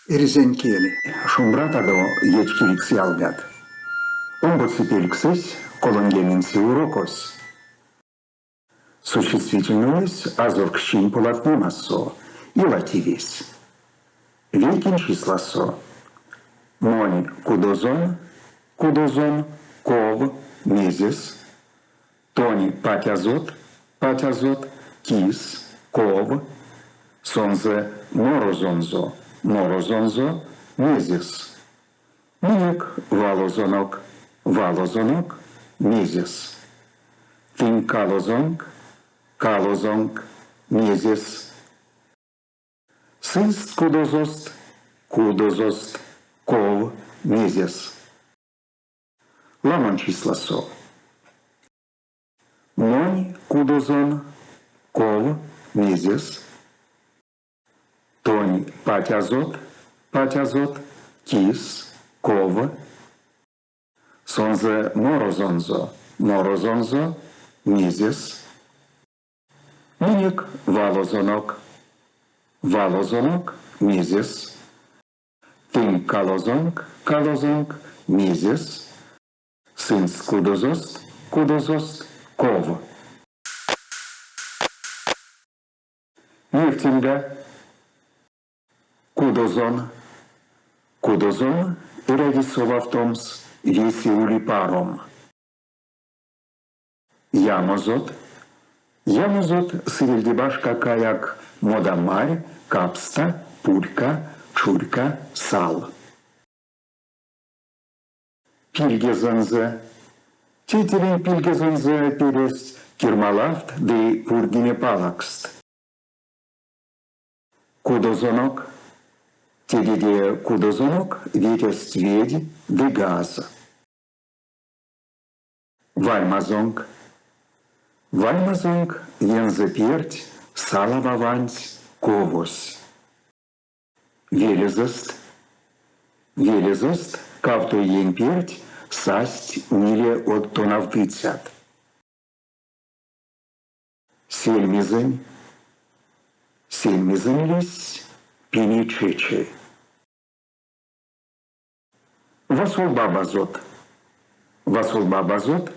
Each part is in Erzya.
Эрзянь кель, шумбратадо, вечкевикс ялгат! Омбоце пельксэсь, колоньгеменце урокось. Существительноесь азорксчинь полавтнемасо, илативесь. Вейкень числасо. Монь кудозон, кудозон, ков, мезес, Тонь патязот, патязот, кис, ков, сонзэ морозонзо, морозонзо, мезес. Минек валозонок, валозонок, мезес. Тынь калозонк, калозонк, мезес. Сынст кудозост, кудозост, ков, мезес. Ламонь числасо. Монь кудозон, ков, мезес. Тонь патязот, патязот, кис, ков. Сонзэ морозонзо, морозонзо, мезес. Минек валозонок, валозонок, мезес. Тынь калозонк, калозонк, мезес? Сынст кудозост, кудозост, ков? Невтемга, кудозон, кудозон эряви совавтомс весе ули-паром. Ямозот, ямозот сывельде башка каяк модамарь, капста, пурька, чурька, сал. Пильгезэнзэ. Тейтеренть пильгезэнзэ пиресть кирмалавт ды пурьгине палакст. Кудозонок. Тедеде кудозонок ветясть ведь ды газ. Вальмазонк. Вальмазонк вензэ перть салава вансь ковось. Велезэст. Велезэст кавто иень перть састь ниле од тонавтыцят. Сельмезэнь. Сельмезэнь лиссь пине-чече. Васолбабазот. Васолбабазот,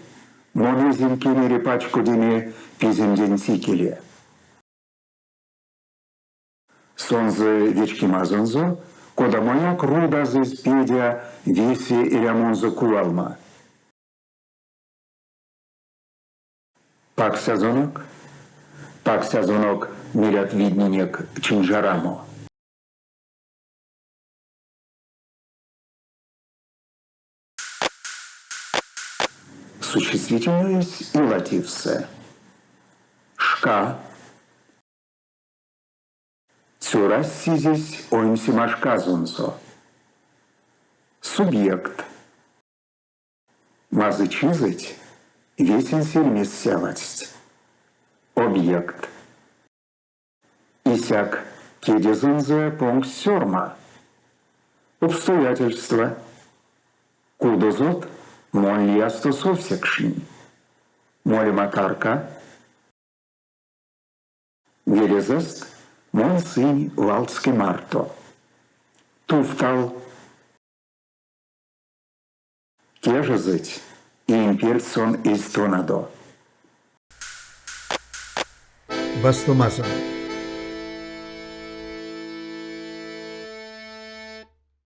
мон эзинь кенере пачкодеме пиземденть икеле. Сонзэ вечкемазонзо кодамояк рудаз эзь педя весе эрямонзо кувалма. Паксязонок, паксязонок мерят виднинек чиньжарамо. Существительноесь илативсэ. Шка. Цёрась сизесь оймсема шказонзо. Субъект. Мазычизэть весень сельмест сявадсть. Объект. Исяк кедезэнзэ понгсь сёрма. Обстоятельства. Кудозот мон лиясто совсекшнинь. Молема тарка. Велезэст мон сынь валске марто. Тувтал. Кежезэть, иень перть сон эзь тонадо. Вастомазо.